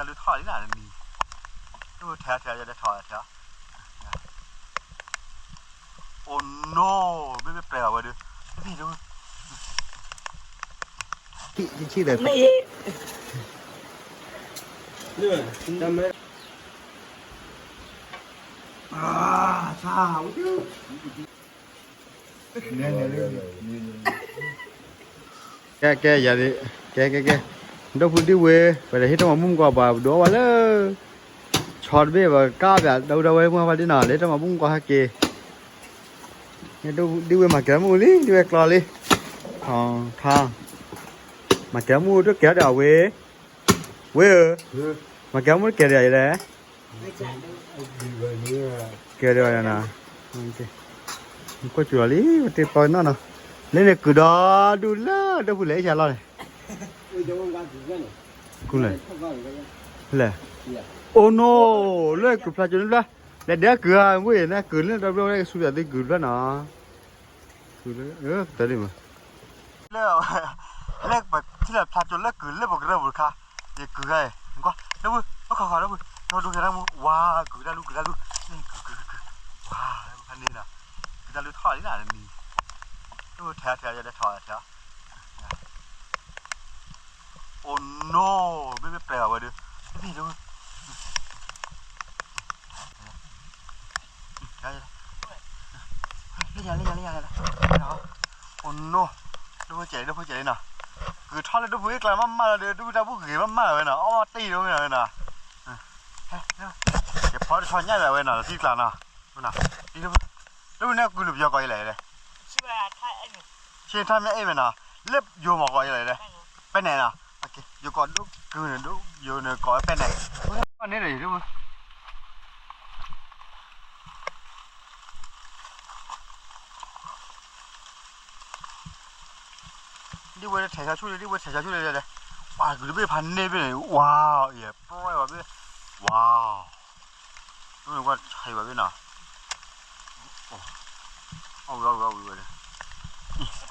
လူၤထီၣ်လံနၤတမံၤ, ထဲထဲထဲထဲထီၣ်ထဲ, အိၣ်နိ, ဘ့ၣ်ဘ့ၣ်ပျဲၢ်ဘၣ်ဝဲဒုး, ကဲကဲယၤ, ကဲကဲကဲ, ဒီပုၢ်ဒံဝဲ, ပတဟ့ၣ်တၢ်မၤဘူၣ်မူကီၢ်ပှၤဒိးဝဲလၢ ဆီတဘ့ၣ်ပကါဘၣ် ဒီပုၢ်ဒီဝဲၢ်မုၢ်ဖါဒံနီၤ လၢတၢ်မၤဘူၣ်မူကီၢ်ဟဲက့ၤ, ဒံဝဲမၤကဲမူၣ်လံ ဒံဝဲကျီလံ, ထီ, မၤကဲမူၣ်တကဲဒီးအဝဲ, ဝဲဧၢ, မၤကဲမူၣ်တကဲဒီးယလဲၣ် ကဲဒီးယၤနီၤ, ကွၢ်စူၤလီၤလံ ပတ့ပီနီၢ်နီၤ, လၢန့ၣ်ကုၤဒီးဒူၣ်လၢဒိၣ်ပူၤလဲၣ်အ့ၣ်ဆါလီၤန့ၣ်, ကူလဲၣ်, လဲၣ်, အိၣ်နိ, လၢကုၤဖျါကၠိန့ၣ်ဖျါ, လဲၤဒဲကုၤဧါ ဝ့ၢ်န့ၣ်ကုၤလၢတဘျီဝဲကဆူယၤသ့ကုၤဖျါနီၤ တၢ်လံမး, လၢ, လၢပထံၣ်လၢဖျါကၠိလၢကုၤလၢပကရၢၢ်ပူၤတခါ, ယကုၤဂၤအံၤ, ကွၢ်, လၢဝဲ, အခီခီလၢဝဲ, ဒီဒူၣ်ကဲတၢ်မူ, ဝါ, ကုၤတၢ်လူ, ကုၤတၢ်လူ, ကုၤ, ကုၤ, ကုၤ, ဝါ, ဖဲန့ၣ်နီၤ, ကုၤတၢ်လူထီၣ်လံနၤတမံၤ, လၢထဲထဲထဲထဲထဲ, အိၣ်နိ, ဘ့ၣ်ဘ့ၣ်ပျဲၢ်ဘၣ်ဝဲဒုး, လၢညါလၢညါလၢညါ, အိၣ်နိ, ဒိၣ်ဖိကဲးလံ ဒိၣ်ဖိကဲးလံနီၤ, ကုၤထီၣ်လၢဒိၣ်ဖိအ့ၣ်ကျါမးမးလီၤဒီး ဒိၣ်ဖိတၢ်ဘူၣ်ဂ့ၤမးမးလီၤဝဲနီၤ အီၣ်တ့ၢ်ဒိၣ်မးလီၤဝဲနီၤ, ယဖီတဆီညၣ်လၢဝဲနီၤ လီၤသံကျါနီၤ, ဒိၣ်ဖိန့ၣ်ကုၤလၢပယီၤကီးယလဲၣ်, ဆ့ထါမ့ၢ်အဲၣ်ဝဲနီၤ, လၢယိၤမီၤကီးယလဲၣ်, ပဲနဲၣ်နီၤ, ယိၤကီးဒိၣ်ကုၤန့ၣ်ဒိၣ် ယိၤန့ၣ်ကီးပဲနဲၣ်, န့ၣ်ဒီးယဒိၣ် ဒ်ဝဲထဲးဆါဆူၣ်လံ ဒ်ဝဲထဲးဆါဆူၣ်လံ, ပှၤကုၤတဘ့ၣ်ဖးန့ၢ်ဘ့ၣ်န့ၣ် ဝါ, ယပြဲဝဲဘ့ၣ်, ဝါ, ဒ်ဝဲထဲးဘၣ်ဘ့ၣ်နီၤ, အဝံၤအဝံၤအဝံၤဝဲ, မ့မ့ၢ်ယီၤ,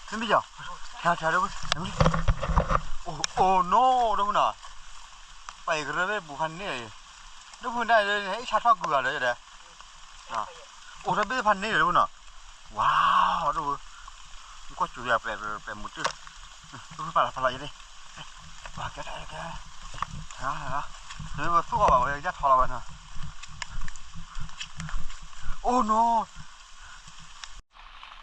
ထဲးထဲးဒိၣ်, အိၣ်နိဒိၣ်မုၢ်နီၤ, ပှၤအံၤကရၢဘ့ၣ်ပူၤဖးန့ၢ်, ဒိၣ်မုၢ်ဒၣ်အံၤ အ့ၣ်ဆါထီၣ်ကုၤဂၤဒီးယဒဲး အိၣ်တၢ်ဘ့ၣ်ဖးန့ၢ်ဒီးဒိၣ်မုၢ်နီၤ, ဝါ, ဒိၣ်မုၢ်, ကွၢ်စူၤယၤပဲာ်ပဲာ်မူၤတၢ်, ဒိၣ်မုၢ်ပာ်လီၤပာ်လီၤယဒဲး, ပှၤကဲထီၣ်ကဲ, နမ့ၢ်ပသူၣ်အီၤဘၣ်ဝဲ ယထီၣ်လီၤဝဲနီၤ, အိၣ်နိ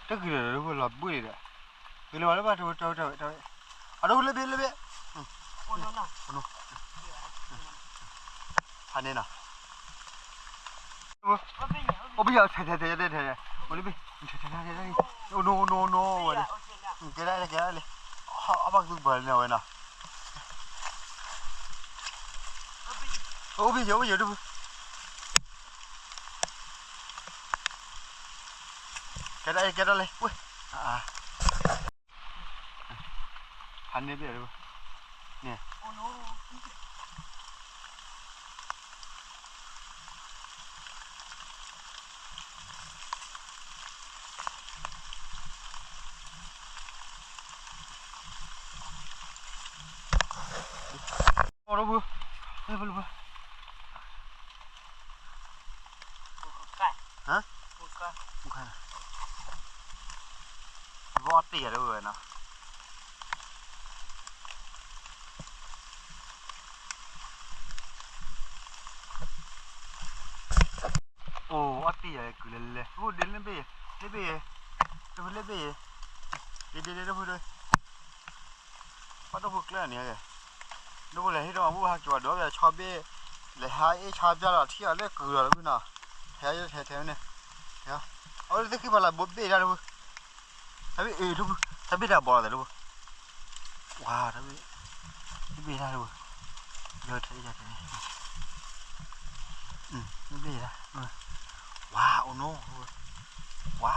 တဂ့ၤဒီး ဒိၣ်ဖိလီၤဘှံးဒီး, ဂ့ၤလၢၤဘၣ်လၢဘၣ်တဝဲတဝဲတဝဲတဝဲ, အဒိၣ်ဖိလၢဘ့ၣ်လၢဘ့ၣ်, ဖးန့ၢ်နီၤ, အိၣ်ဘ့ၣ်ယီၤ ထဲထဲထဲထဲထဲ, အိၣ်လၢဘ့ၣ်, ထဲထဲထဲထဲ, အိၣ်နိ အိၣ်နိ အိၣ်နိ ဝဲ, ကဲဒၣ်လဲၣ် ကဲဒၣ်လဲၣ်, အဘၣ်ကသူကပၤလၢန့ၣ်ဝဲနီၤ, အိၣ်ဘ့ၣ်ယီၤ အိၣ်ဘ့ၣ်ယီၤ ဒိၣ်ဖိ ကဲဒၣ်အံၤ ကဲဒၣ်လံ ဝဲ, ဖးန့ၢ်ဘ့ၣ်, န့ၣ်, အိၣ်လၢပူၤ, လၢပူၤ, ဟါ, ဘီတ့ၢ်ယၤလၢဝဲနီၤ. အိၣ်အီၣ်တ့ၢ်ယၤကုၤလဲၤလဲၤ အိၣ်ဒ့လၢဘ့ၣ်ယဲ, လၢဘ့ၣ်ယဲ, တဖုလၢဘ့ၣ်ယဲ, ဒ့ဒ့ဒ့တဖုဒ့, ပှၤဒိၣ်ဖိကျၢၢ်န့ၣ်, ဒိၣ်ဖိလဲၤဟ့ၣ်တၢ်မၤဘူၣ်ဟးက့ၤဝဲဒီးဆီဘ့ၣ်, လဲၤဟးအ့ၣ်ဆီဘ့ၣ်လီၤထံၣ်အီၤလၢကုၤလီၤတဖုနီၤ, ထဲထဲထဲန့ၣ်, အဝဲသ့ၣ်ဃံဖးလၢဘိဘ့ၣ်တၢ်တဖု, တၢ်ဘ့ၣ်အ့ၣ်တဖု, တၢ်ဘ့ၣ်တၢ်ဘီလီၤသးတဖု ဝါ, တၢ်ဘ့ၣ်တၢ်တဖု, လၢထဲယၤတဲ, တၢ်ဘ့ၣ်တၢ်, ဝါ, အိၣ်နိ, ဝါ,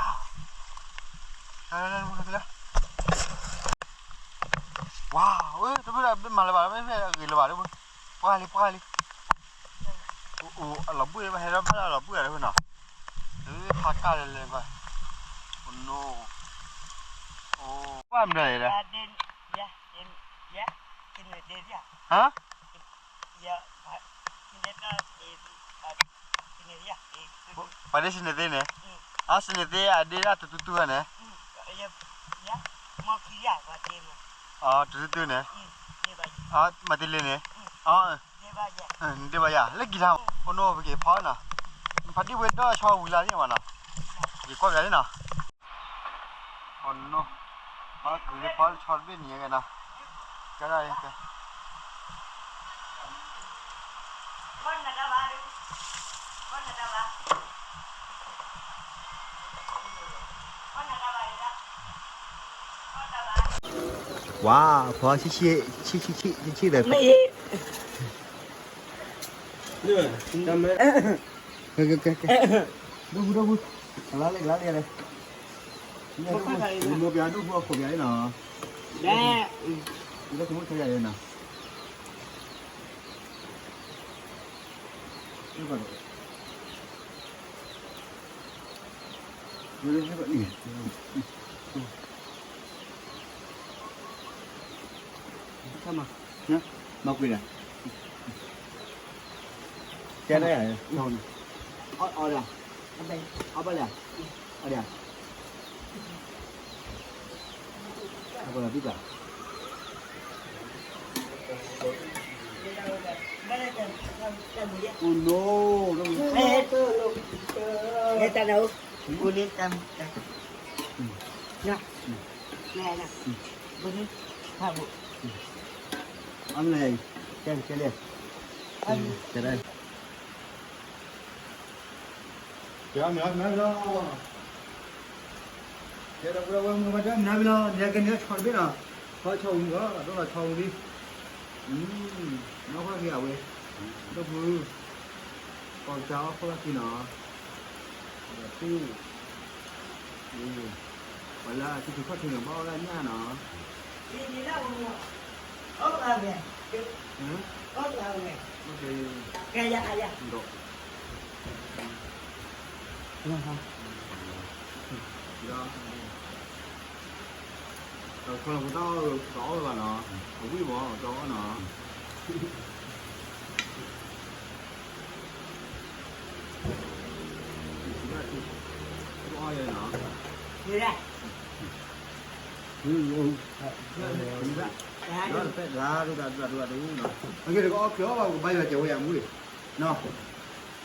လၢ, ဝါ, တၢ်ဘ့ၣ်တၢ်ဘ့ၣ်မၤလၢၤဘၣ် တၢ်ဘ့ၣ်တၢ်ဂ့ၤလၢၤဘၣ်တဖု, ပှၢ်လံ ပှၢ်လံ, အိၣ်, အလီၤဘှံးဘၣ်ဟဲဒီးဘၣ်လီၤဘှံးတဖုနီၤ, တၢ်ဘ့ၣ်ဖးကၢ်လဲၤလဲၤကွၢ်, အိၣ်နိ, အိၣ်, ပှၢ်မနုၤလဲၣ်, ယဲ, ဟါ, ပှၤဒ့စန့ၣ်သ့န့ၣ်, အစန့ၣ်သ့ အဒ့ဒၣ်တတူတူန့ၣ်, တတူတူန့ၣ်, မၤတ့လ့န့ၣ်, နဒ့ဘၣ်ယၤ လၢကံၤထါ, အိၣ်နီၣ်ပက့ၤဖီနီၤ, ဖးဒံၣ်ဝဲဒီးဆီဝံၤလၢ်န့ၣ်မးနီၤ, ယကွၢ်ပျးလံနီၤ. အိၣ်နီၣ်, ပှၤကုၤလၢဖီလၢဆီတဘ့ၣ်န့ၣ်ယဲနီၤ, ကဲဒၣ်, ဝါ, ဖီဆံၣ်ဆံၣ်, ဆံၣ်ဆံၣ်ဆံၣ်ဆံၣ်ဒီး, ဒိၣ်ဖူဒိၣ်ဖူ, ကလါလံ ကလါလံ, မိၢ်ပၠးဒိၣ်ဖူအခိၣ်ပၠးလံနီၤ, လၢကမူၣ်ခဲယၤလံနီၤ. မၤကွံာ်ဒၣ်, ကဲဒၣ်ယၤ, အီၣ်ဒၣ်, အီၣ်ဘၣ်လၢ, အီၣ်ဒၣ်, အီၣ်ဒၣ်, အီၣ်ဒၣ်, အိၣ်နီၣ်, တၢ်နအိၣ်, အမလဲၣ်, ကဲကဲလဲၣ်, ကဲဒၣ်. ကဲမ့ၢ်မ့ၢ်လီၤ, ကဲဒီပုၢ်ဒီဝဲၢ်မုၣ်ကဘၣ်တဲမ့ၢ်မ့ၢ်လီၤ, နကဲန့ၣ်ဆီတဘ့ၣ်နီၤ, ဖီဆီဝံၤလီၤ, ဒီးလီၤဆီဝံၤလံ, နီၢ်ခိၣ်က့ၤအဝဲ, ဒီပုၢ်, ကီၢ်ကၠီအီၣ်ခိၣ်လီၢ်ခံနီၤ, ဒီးသူၣ်, ပှၤလၢအထံထံခီၣ်ထံန့ၣ် ဘၣ်အီၣ်လၢအညၣ်နီၤ. အီၣ်ဝဲ, အီၣ်ဝဲ, ကဲယၤအယၤ, ဒီး, ဒီး, တခီလီၤပတၢ်အီၣ်တအီၣ်ဝဲဘၣ်နီၤ, အဝံၣ်မးတအီၣ်နီၤ. အဝံၣ်မး, ဒီးတဖဲလါဒိၣ်တၢ်ဒိၣ်တၢ်ဒိၣ်တၢ်ဒိၣ်နီၤ, အက့ၢ်တကအီၣ်ချၢအီၣ်ဘၣ် ကဘၣ်ယွၤကဲဝဲယၤမူလံနီၤ,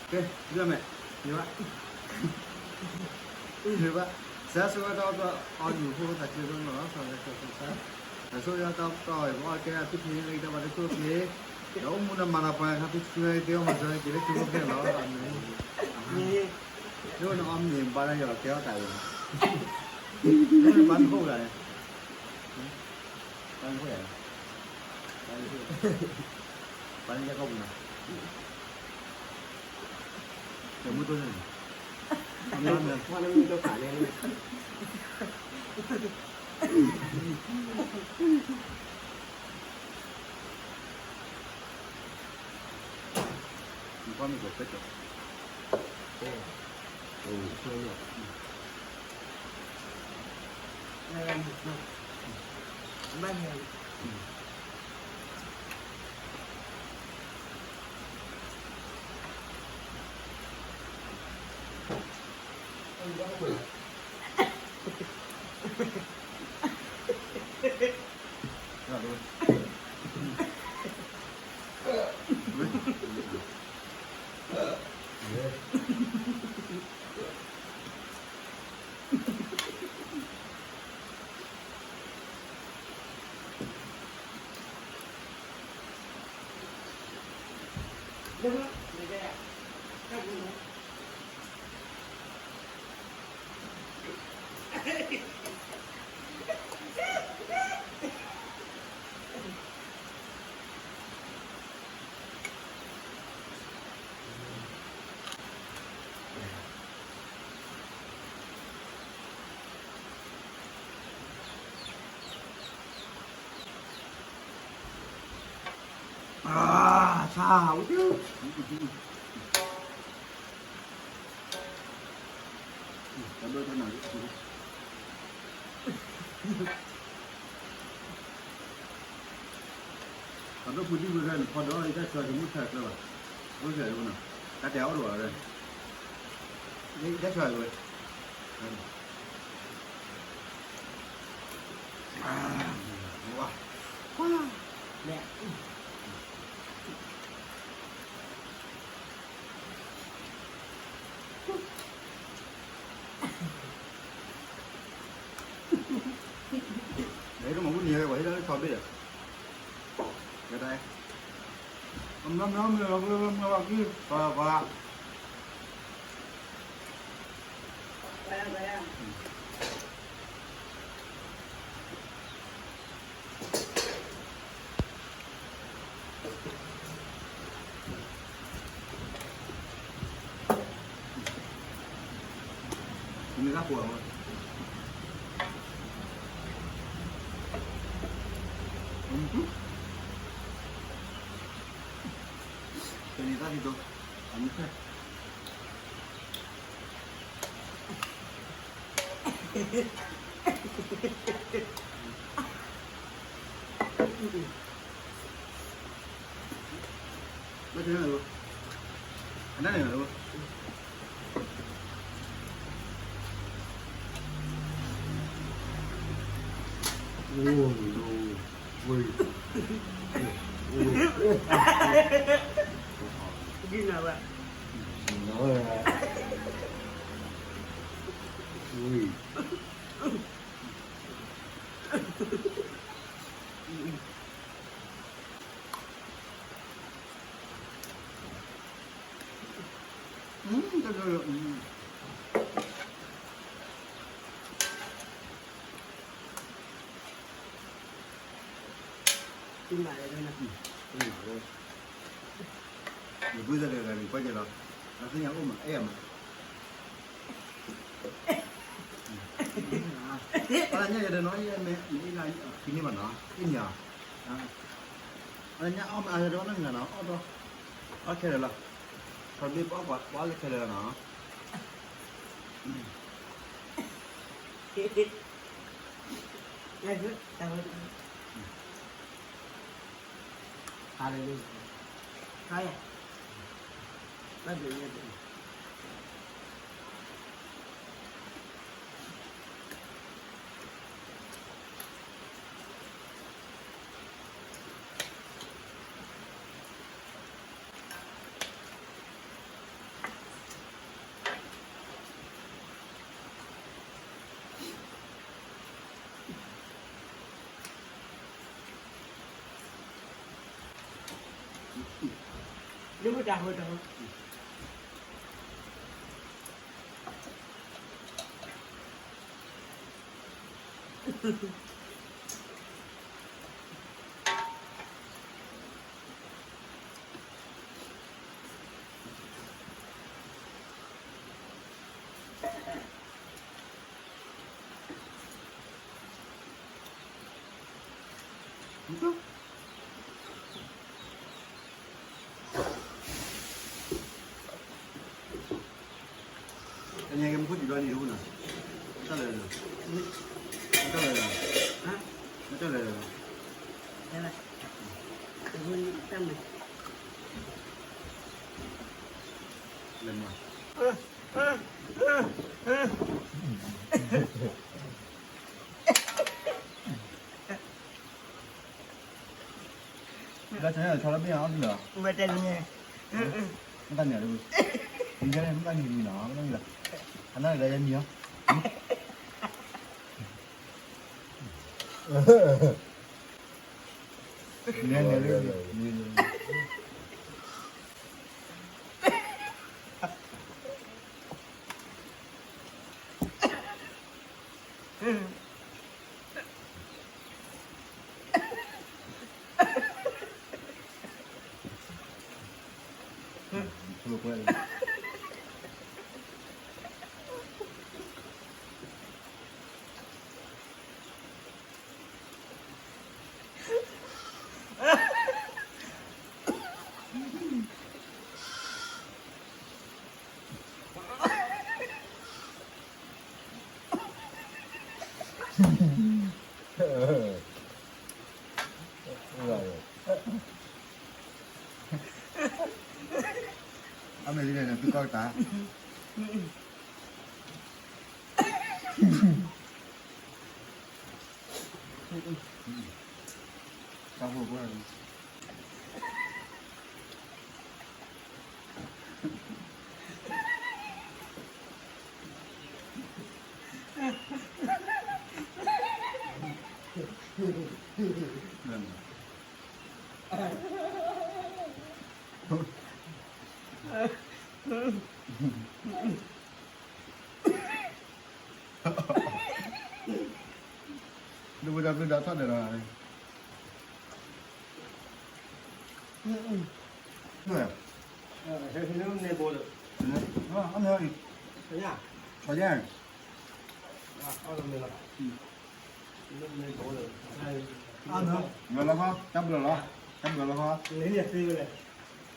ကဲ, ဒ်မ့ၢ်, ယဘၣ် အံၤဘၣ်, စၢ်ဆိဝဲတၢ်အီၣ်တၢ်အီနုာ်ဖိသးစၢ်ဖိနီၤ, သးစၢ်ဖိသးစၢ်, တၢ်ဆိဝဲတၢ်အီၣ်တၢ်အီ ပအီၣ်ကဲသုဖံလၢကတၢၢ်ဘၣ်တခိၣ်က့ၤ, ဒီးအိၣ်မူနမၤလၤပှၤခါသုဆူဝဲက့ၤအီၣ်မၤစၢၤက့ၤလၢသုဖိဖဲလီၤ, မ့ၢ်, ဒ်နအီၣ်မ့ၢ်ဘၣ်လၢယွၤကဲအီၣ်တၢ်အံၤ, ဘၣ်မနုၤဃိဂၤလဲၣ် ပှၤလၢယကီၢ်ပူၤနီၤ, တမူတိၢ်န့ၣ်, ကွၢ်မ့ၢ်ကဖဲကၠီ, ဘၣ်န့ၣ် အဒိၣ်ဖုဒံဖုရဲ နဖီဒီး ယတၢ်ဆှၢကမူၣ်ထၢကျၢၤဘၣ်, အိၣ်စဲးဝဲနီၤ, တၢ်တဲအီၣ်တဝဲရဲ, ယတၢ်ဆှၢကဝဲ, ဝါ, လဲၣ် ဟဲကမၤဝံၣ်န့ၣ် ပှၤဟ့ၣ်လၢဆီဘ့ၣ်, ကဲတၢ်, အမၤမၤမၤမၤမၤမၤကံ, ပှၤပှၤ မ့ၢ်တၢ်ကိးအီၤ, ကန့ၢ်တၢ်ဒ်သိး, အမ့ၢ်ဖဲ ဘၣ်ဆၣ်န့ၣ်လီၤ, အတၢ်န့ၣ်လီၤ, အိၣ် ဝ့ၢ်, ဒ်နၤဘၣ်, ဝ့ၢ်, တၢ် နဘုသ့ၣ်တဂၤန့ၣ် ကွၢ်က့ၤလီၤ, နသ့ၣ်ညါအိၣ်မး အဲၣ်မး, အါ ညါယၤဒီးနီၤ ယမ့ၢ်အ့ၣ်လၢ ဖံန့ၢ်ဘၣ်နီၤ အ့ၣ်မး, အါ ညါအီၣ်မး အါဒီးနီၤ အီၣ်ဒီး အီၣ်ခဲလၢာ်လီၤ, ခီဘ့ၣ်ပအီၣ်ကွၢ် ပအီၣ်လၢခဲလၢာ်လီၤနီၤ. Hallelujah. Hallelujah. တနံၤကမူခိၣ်တံၤဘျီန့ၣ် တအိၣ်နီၤ, မတၢ်လဲၤလဲၤ, မတၢ်လဲၤလဲၤ, မတၢ်လဲၤလဲၤ, လဲၤမး ဒီးတနံၤလီၤ ဆီလီၤဘ့ၣ်အီၣ်ဒ်လီၤ, မတၤန့ၣ်, မတၤန့ၣ်လီၤ, မတၤန့ၣ်လီၤ, အနၢ်လီၤဒီးယမံၤအီၤ, နဲနဲလီၤ, အမ့ၢ်ဒ်လဲၣ်န့ၣ် သုကီၢ်ကတၢၢ် တၢ်ဖိဖိ ဒ်ဝဲဒၣ်ဘျုးဒီးထီၣ်ဒၢးလီၤ. လီၤခီ တၢ်ဘျုးလီၤ တၢ်ဘျုးလီၤခီ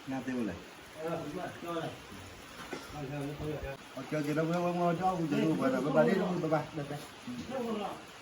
နသ့ဝဲလဲၣ် ကဲကဲ ဒီပုၢ်ဝဲၢ် မ့ၢ်တၢ်အိၣ်ဘၣ် ဘၣ်ဘၣ် လီၤလီၤ